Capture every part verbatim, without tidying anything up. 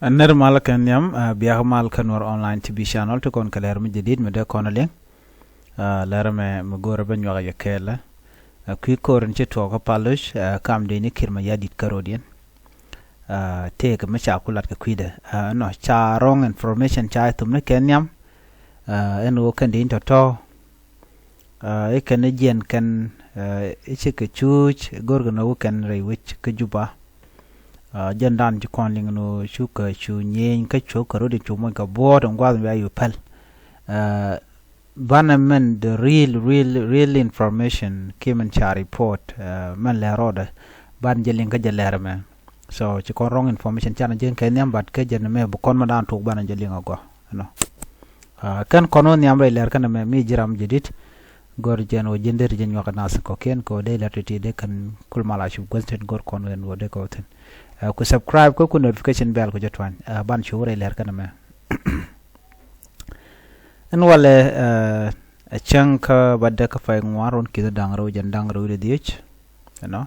Ɛ nɛr mal kɛn nhiam, ɛ, biak mal kä Nuɔr Online T V channel ti kɔn kɛ lɛr mi jadid mi dee kɔn a liŋ. Ɛ, lɛr mɛ mi go̱o̱rɛ bä nyuak yɛ kɛɛlɛ. Ɛ, kui̱ ko̱r in ci tuɔɔk kä Paloc, ɛ, kam dee ni Kiir Mayardit kä ro̱diɛn. Ɛ, tëëkɛ mi ca ku lat kɛ kui̱dɛ. Ɛ, nɔ, ca wrong information ca thum ni kɛn nhiam. Ɛ, ɛn ɣöö kɛn dee ni tɔ̱tɔ̱. Ɛ, i̱ kɛn i̱ jiɛn kɛn, ɛ, i̱ cikɛ cuuc, go̱rkɛ ni wä kɛn rɛy wec kä Juba. Ɛ, jɛn dan ci kɔn liŋ ni wä cukɛ cu nyieny kä cuɔ̱p kɛ rot in cu moc kɛ buɔ̱ɔ̱t in gua̱th in bia yu päl. Ɛ, banɛ mɛn the real, real, real information kiɛ mɛn ca report, ɛ, mɛn lɛr rɔɔdɛ. Ban jɛ liŋ kä jɛ lɛr mɛ. So, ci kɔn wrong information canɛ jiɛn kɛ nhiam, but kä jɛn mɛ bi kɔn mɛ dan tuk banɛ jɛ liŋ agɔ, you know. Ɛ, kɛn kɔn wä nhiam rɛy lɛr kɛn mɛ mi ji̱ ram jadid. Gör jɛn wä ji̱n dee ti jɛ nyuak nath kɔkiɛn kɛ wä dee lɛr ti ti dee kɛn kul mal a cup guäth tin gör kɔn wä ɛn wä dee kɛ wä thin. Ɛ, ku subscribe kä ku notification bell ku jɛ tuany. Ɛ, ban cu wä rɛy lɛr kɛn mɛ. Ɛn walɛ, ɛ, ɛ cäŋ kä bädäk kä pay ŋuan ruɔ̱n ki̱th da̱ŋ rɛw jɛn da̱ŋ rɛw wi̱cdɛ dhiec. You know.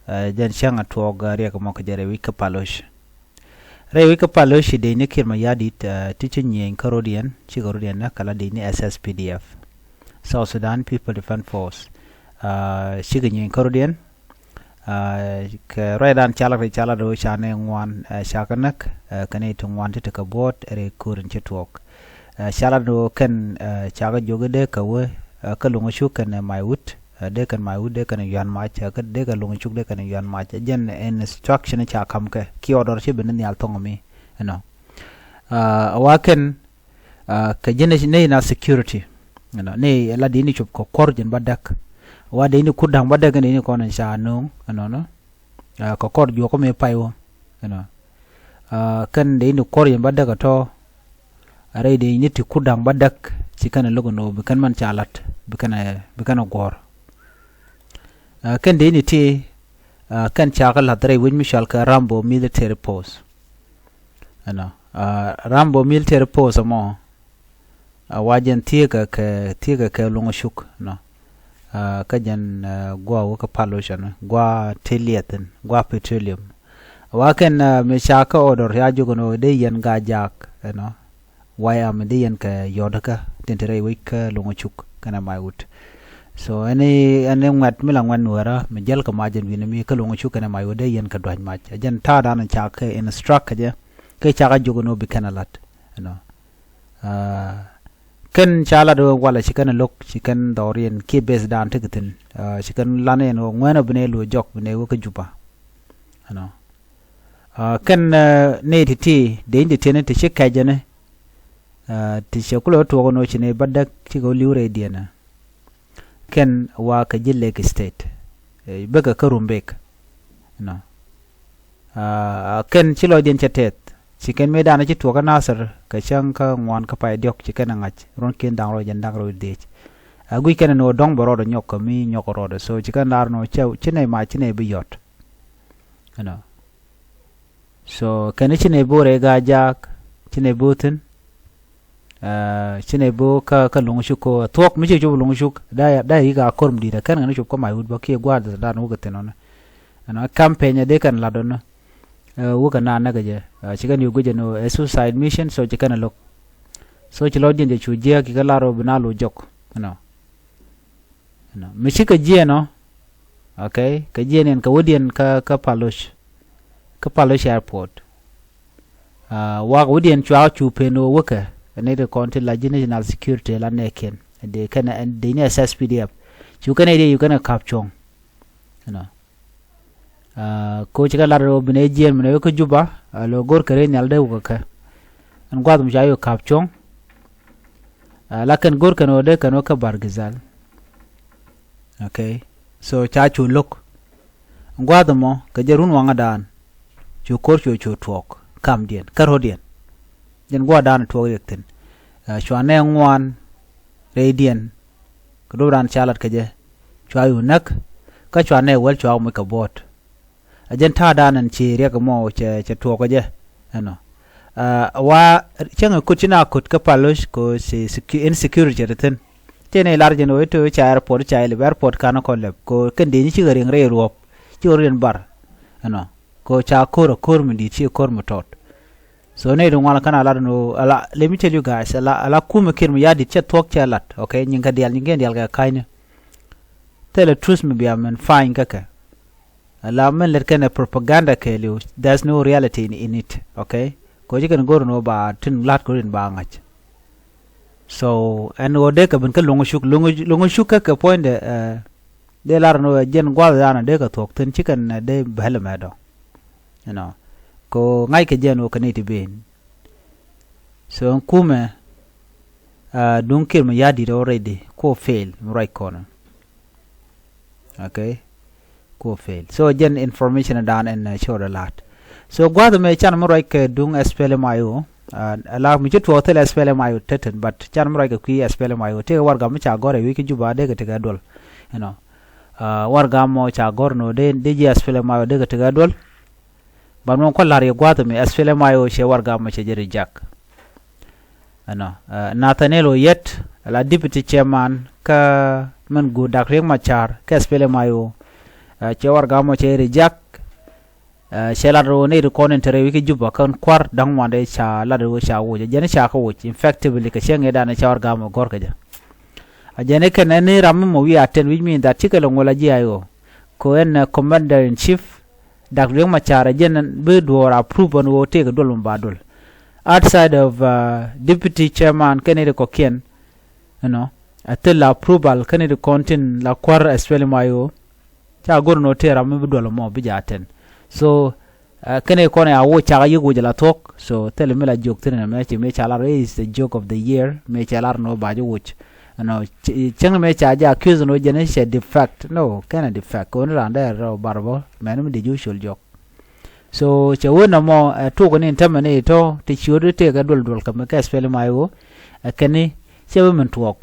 Ɛ, jɛn cäŋ a tuɔɔk, ɛ, riɛk mɔ kä jɛ rɛy wi̱c kä Paloc. Rɛy wi̱c kä Paloc ci dee ni Kiir Mayardit, ɛ, ti ci nyieny kä ro̱diɛn, cikɛ ro̱diɛn nä kɛ la dee ni S S P D F, South Sudan People Defense Force. Ɛ, cikɛ nyieny kä ro̱diɛn. Ɛ, kɛ ruacdan ca lat, ca lat ɣöö ca nɛy ŋuan, ɛ, ca kɛ näk, ɛ, kɛ nɛy ti ŋuan ti tekɛ buɔ̱ɔ̱t rɛy ko̱r in ci tuɔɔk. Ɛ, ca lat ɣöö kɛn, ɛ, ca kɛ jiök i̱ dee kɛ wee, ɛ, kä Loŋ Cuk kɛnɛ Maiwut, ɛ, dee kɛn Maiwut, dee kɛn Yuan Mac, ɛ, kä dee kɛ Loŋ Cuk, dee kɛn Yuan Mac. Ɛ, jɛn instruction ca ka̱m kɛ, kiɛ order ci ben ni nhial thɔ̱ŋ mi, you know. Ɛ, wa kɛn, ɛ, kɛ ji̱n nɛy na security, you know, nɛy la dee ni cop kɛ kuɔr ji̱n bädäk. Wa dee ni kut da̱ŋ bädäk, dee ni kɔn in ca nööŋ, you know, nɔ. Ɛ, kɛ kɔr juɔkä mi pay wä, you know. Ɛ, kɛn dee ni kɔr yɛn bädäk ɛ tɔ. Ɛ, rɛy dee ni ti kut da̱ŋ bädäk, ci kɛn ɛ lo̱k ɛn ɣöö bi kɛn mɛn ca la̱t, bi kɛn ɛ, bi kɛn ɛ guɔ̱ɔ̱r. Ɛ, kɛn dee ni ti, ɛ, kɛn ca kɛ la̱th rɛy wec mi cɔal kɛ Rambo Military Post. You know, ɛ, Rambo Military Post ɛmɔ, ɛ, wa jɛn thieekä kɛ, thieekä kɛ Loŋ Cuk, you know. Ɛ, kä jɛn, ɛ, gua̱a̱ wä kä Paloc ɛn, gua̱a̱ ti liɛth ɛn, gua̱a̱ petroleum. Wa kɛn, ɛ, mi ca kä order ca jiök ɛn ɣöö dee yɛn Gaa-jaak, you know. Wayɛ mi dee yɛn kɛ yɔ̱t kä tin te rɛy wec kä Loŋ Cuk kɛnɛ Maiwut. So ɛn, ɛn ŋuɛ̈t mi la ŋuɛ̈t Nuäärä mi jäl kɛ mac ɛn wi̱n mi kä Loŋ Cuk kɛnɛ Maiwut dee yɛn kɛ dua̱c mac. Ɛ jɛn ta̱a̱ dan ca kɛ instruct kɛ jɛ, kɛ ca kɛ jiök ɛn ɣöö bi kɛn ɛ la̱t, you know. Ɛ, kɛn ca lat ɣöö walɛ ci kɛn ɛ lo̱k, ci kɛn dhɔriɛn kiɛ base dan tekɛ thi̱n. Ɛ, ci kɛn lan ɛn ɣöö ŋuɛ̈nɛ bi nɛy lo̱c jɔk, bi nɛy wä kä Juba, you know. Ɛ, kɛn, ɛ, nɛy ti̱ti̱ dee in ti tiɛni ti ci kɛc ɛn, ɛ, ti cɛ kulɛ tuɔɔk ɛn ɣöö ci nɛy bädäk cikɛ wä li̱w rɛydiɛn ɛ. Kɛn wa kɛ ji̱ Lake State, ɛ, bikɛ kä Rumbek, you know. Ɛ, kɛn ci lɔcdiɛn cɛ tɛth, ci kɛn mëëdan ci tuɔɔk kä Nasir kɛ cäŋ kä ŋuan kä pay diɔ̱k, ci kɛn ɛ ŋa̱c ruɔ̱n ki̱n da̱ŋ rɛw jɛn da̱ŋ rɛw dhiec. Ɛ, guic kɛn ɛn ɣöö dɔ̱ŋ bɛ rɔɔdɛ nyɔk kɛ mi nyɔk rɔɔdɛ. So ci kɛn lar ɛn ɣöö cɛ, ci nɛy mac, ci nɛy bi yɔ̱t, you know. So kɛn ci nɛy bo̱o̱ rɛy Gaa-jaak, ci nɛy bo̱o̱ thi̱n. Ɛ, ci nɛy bo̱o̱ kä, kä Loŋ Cuk kɛ thuɔ̱k mi ci cop Loŋ Cuk. Dee, dee yik a ko̱r mi di̱i̱t ɛ kɛn kɛn cop kä Maiwut bä kiɛ gua̱a̱th dan wä kɛ thi̱n ɔnɔ. Ɛn ɔ campaign ɛ dee kɛn lat ɔnɔ. Ɛ, wä kɛ naan näk kɛ jɛ. Ɛ, ci kɛn yuk guic ɛn ɣöö ɛ suicide mission, so ci kɛn ɛ lo̱k. So ci lɔcdiɛn jɛ cu jiääk kɛ lar ɣöö bi na lo̱c jɔk, you know. You know, mi cikɛ jiɛɛn ɔ, okay, kɛ jiɛɛn ɛn kɛ wädiɛn kä, kä Paloc, kä Paloc airport. Ɛ, wak wädiɛn cua cu pen ɣöö wäkɛ, ɛ nɛy ti kɔn ti la ji̱ national security la nɛɛkiɛn, dee kɛn, dee ni S S P D F. Cu kɛn ɛ dee cu kɛn ɛ ka̱p cuɔ̱ŋ, you know. Ɛ, ko ci kɛ lat ɣöö bi nɛ jiɛɛn mi nɛ wek kä Juba, ɛ, lo̱ go̱r kɛ rɛy nhial dee wek kɛ kɛ. Ɛn gua̱th mi ca yök ka̱p cuɔ̱ŋ. Ɛ, la kɛn go̱r kɛn ɣöö dee kɛn wek kä Bargazal. Okay. So ca cu lo̱k. Ɛn gua̱th ɛmɔ kɛ jɛ run waŋädan. Cu ko̱r cu, cu tuɔɔk kamdiɛn kä ro̱diɛn. Jɛn gua̱dan tuɔɔk riɛk thi̱n. Ɛ, cua nɛ ŋuan rɛydiɛn. Kɛ duɔ̱p raan ca lat kɛ jɛ. Cua yu näk. Kä cua nɛ wäl cua moc kɛ buɔ̱ɔ̱t. A jɛn ta̱a̱dan ɛn ci riɛk ɛmɔ cɛ, cɛ tuɔɔk kɛ jɛ. Ɛnɔ. Ɛ, wa cäŋ ɛ kut ci na kut kä Paloc kɛ ci secu-, insecurity ti thi̱n. Cɛ ni lar jɛn ɣöö i̱ to̱ ca airport, ca ilip airport, ka̱n kɔ lɛp kɛ kɛn dee ni cikɛ riɛŋ rɛy ruɔ̱p. Cikɛ rɔ riɛn bar. Ɛnɔ. Kɛ ca ko̱r a ko̱r mi di̱i̱t, ci ko̱r mi tɔt. So nɛy ti ŋuan kɛn a lat ni ɣöö, ala, let me tell you guys, ala, ala kumɛ Kiir Mayardit cɛ thuɔ̱k cɛ lat, okay? Nyin kɛ diaal, nyin kɛ diaal kɛ ka̱ny ni. Thilɛ truth mi bia mɛn fany kä kɛ. Ala mɛn lät kɛn ɛ propaganda kɛɛliw. There's no reality in, in it, okay? Kɛ ɣöö ci kɛn go̱r ni ɣöö ba tin la̱t kɛ ɣöö in ba ŋa̱c. So ɛn ɣöö dee kɛ ben kä lo̱ŋ cuk, lo̱ŋ, lo̱ŋ cuk kä kɛ puɔ̱nydɛ, eh, dee lar ni ɣöö jɛn gua̱th dan dee kɛ thuɔ̱k thi̱n, ci kɛn, eh, dee bɛl mɛ dɔ̱ŋ. You know, kɛ ɣöö ŋa̱ckɛ jɛn ɣöö kɛ nɛy ti ben. So ɛn kumɛ, ah, duŋ Kiir Mayardit already, kuɔ fail mi ruac kɔn. Okay? Kuɔ fail. So jɛn information dan ɛn, uh, cɔɔdɛ la̱t. So gua̱th ɛmɛ can mi ruac kɛ duŋ S P L M I O. Uh, la mi ci tuɔɔk thilɛ S P L M I O tetɛn, but can mi ruac kɛ kui̱ S P L M I O. Tëëkɛ warɛgak mi ca gɔ̱r ɛ wi̱c kä Juba, dee kɛ tekɛ duɔl. You know. Uh, warɛgak mɔ ca gɔ̱r ni ɣöö dee, dee ji̱ S P L M I O dee kɛ tekɛ duɔl. But mɔ kɔ la̱r yɛ gua̱a̱th ɛmɛ, S P L M I O cɛ warɛgak mɔ cɛ jɛ reject. Ɛnɔ, uh, Nathaniel Oyet, la deputy chairman kä mɛn guut Dak Riek Machar kä S P L M I O, uh, cɛ warɛgak mɔ cɛ reject. Uh, cɛ lat ɣöö nɛy ti kɔn in te rɛy wi̱c kä Juba kɛn kua̱r da̱ŋ ŋuan dee ca lat ɣöö ca woc. Ɛ jɛn ca kä woc, effectively, kɛ cäŋ ëëdan ca warɛgak mɔ gɔ̱r kɛ jɛ. Ɛ jɛn ɛ kɛn ɛn ni ram mi mɔ wi̱i̱ a tɛn, which mean that cikɛ lɛ ŋuɔl a ji̱ I O. Kɛ ɣöö ɛn, uh, commander in chief, Dak Riek Machar, ɛ jɛn bi duɔ̱ɔ̱r approve ɛn ɣöö tëëkɛ duɔl mi ba duɔl. Outside of, uh, deputy chairman kɛn nɛy ti kɔ̱kiɛn, you know, ɛ thil la approval kɛn nɛy ti kɔn tin la kua̱r S P L M I O. Ca go̱r ɛn ɣöö tëë ram mi bi duɔl ɛmɔ bi jɛ a tɛn. So, uh, kɛn nɛy kɔn ɛ a woc cakɛ yiëk woc ala thuɔ̱k. So thil mi la joke thi̱n ɛn ɛmɛ, ci mëë ca lar is the joke of the year, mëë cɛ lar ɛn ɣöö ba jɛ woc. Ɛnɔ, cäŋ mëë ca jɛ accuse ɛn ɣöö jɛn cɛ defect. No, kɛn ɛ defect. Kɛ ɣöö ni raan dee rɔ bar bä, mɛn mi dee ju col jɔk. So cɛ wee nɔmɔ, ɛ, tuɔk ni tämɛ ni tɔ̱ ti ciöt tëëkɛ duɔl duɔl kɛ mɛ kɛ S P L M I O, ɛ, kɛn ni cɛ wee min tuɔɔk.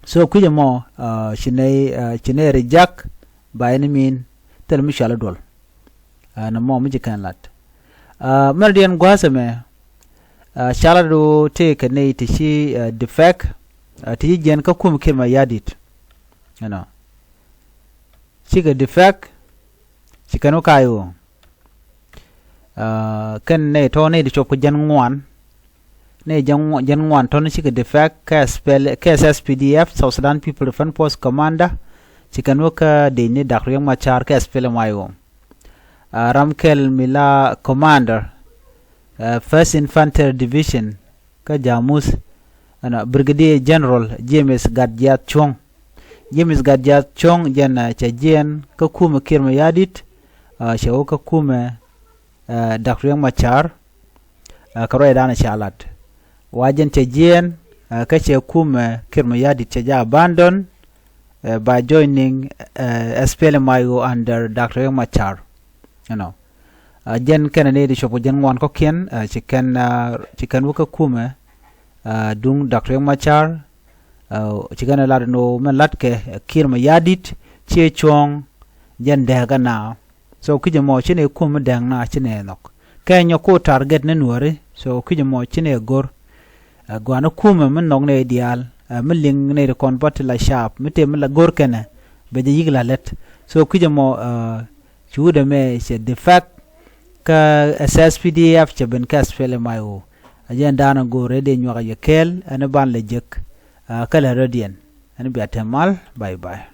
So kui̱c ɛmɔ, ɛ, ci nɛy, ɛ, ci nɛy reject by any mean, thil mi cɔal i̱ duɔl. Ɛ, nɔmɔ mi ci kɛn lat. Ɛ, mɛn diɛn gua̱a̱th ɛmɛ, ɛ, ca lat ɣöö tëëkɛ nɛy ti ci, ɛ, defect, ɛ, ti ci jiɛn kä kum Kiir Mayardit. You know. Cikɛ defect, ci kɛn wä ka̱a̱c ɣöö, ah, kɛn nɛy tɔ̱ nɛy ti cop kɛ jiɛn ŋuan. Nɛy jiɛn ŋu-, jiɛn ŋuan tɔ̱ ni cikɛ defect kɛ S P L, kɛ S P D F, South Sudan People Defense Force Commander. Ci kɛn wä kä dec ni Dak Riek Machar kɛ S P L M I O. Ah, ram kɛl mi la commander, ah, First Infantry Division, kä Jamus, ɛnɔ, Brigadier General James Gatjiath Cuɔ̱ŋ. James Gatjiath Cuɔ̱ŋ jɛn, ɛ, cɛ jiɛɛn kä kumɛ Kiir Mayardit, ɛ, cɛ wä kä kumɛ, ɛ, Dak Riek Machar, ɛ, kɛ ruacdan ca lat. Wa jɛn cɛ jiɛɛn, ɛ, kä cɛ kumɛ Kiir Mayardit cɛ jɛ abandon, ɛ, by joining, ɛ, S P L M I O under Dak Riek Machar. You know. Ɛ, jɛn kɛnɛ ni di cop kɛ jɛn ŋuan kɔ̱kiɛn, ɛ, ci kɛn, ɛ, ci kɛn wä kä kumɛ, ɛ, duŋ Dak Riek Machar, ɛ, ci kɛn ɛ lat ni ɣöö mɛn latkɛ, ɛ, Kiir Mayardit, ciɛ cuɔ̱ɔ̱ŋ, jɛn dääk ɛna. So kui̱c ɛmɔ ci nɛ kum mi dääk na ci nɛ nhɔk. Kɛ nyɔk ko target ni nuääri, so kui̱c ɛmɔ ci nɛ go̱r. Ɛ, gua̱a̱ni kumɛ mi nhɔk nɛ diaal, ɛ, mi liŋ nɛ ri kɔn bä ti la caap, mi tëë mi la go̱r kɛnɛ, bɛ jɛ yi̱k la lät. So kui̱c ɛmɔ, ɛ, Ci wut ɛmɛ cɛ defect kä S S P D F cɛ ben kä S P L M I O. A jɛn da̱a̱n a go̱o̱rɛ dee nyuak a yɛ kɛɛl ɛn ban lɛ jek. A kɛ lɛ rɔ̱diɛn ɛn bia te mal. Bye bye.